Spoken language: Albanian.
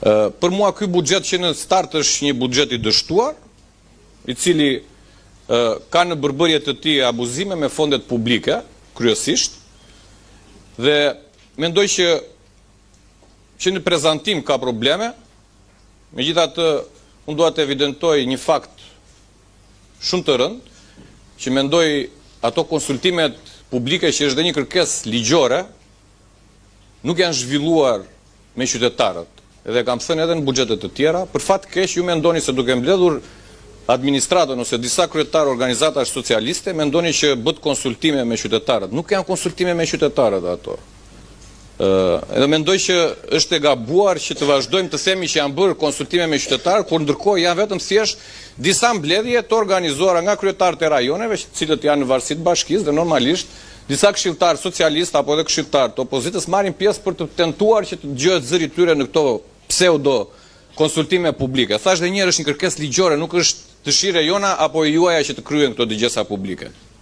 Për mua ky buxhet që në start është një buxhet i dështuar, i cili ka në përbërje të tij abuzime me fondet publike, kryesisht, dhe mendoj që që në prezantim ka probleme, megjithatë unë dua të evidentoj një fakt shumë të rëndë, që mendoj ato konsultimet publike që është dhe një kërkesë ligjore, nuk janë zhvilluar me qytetarët. Edhe kam thënë edhe në buxhete të tjera, për fat keq ju mendoni se duke mbledhur administratën ose disa kryetarë organizatash socialiste, mendoni që bëtë konsultime me qytetarët. Nuk janë konsultime me qytetarët ato. Edhe mendoj që është e gabuar që të vazhdojmë të themi që janë bërë konsultime me qytetarë, kur ndërkohë janë vetëm thjesht disa mbledhje të organizuara nga kryetarët e rajoneve, të cilët janë në varësi të bashkisë dhe normalisht disa këshilltarë socialistë apo edhe këshilltarë të opozitës marrin pjesë për të tentuar që të dëgjohet zëri i tyre në këto pseudo konsultime publike. Thashë dhe një herë është një kërkesë ligjore, nuk është dëshira jona apo e juaja që të kryhen këto dëgjesa publike.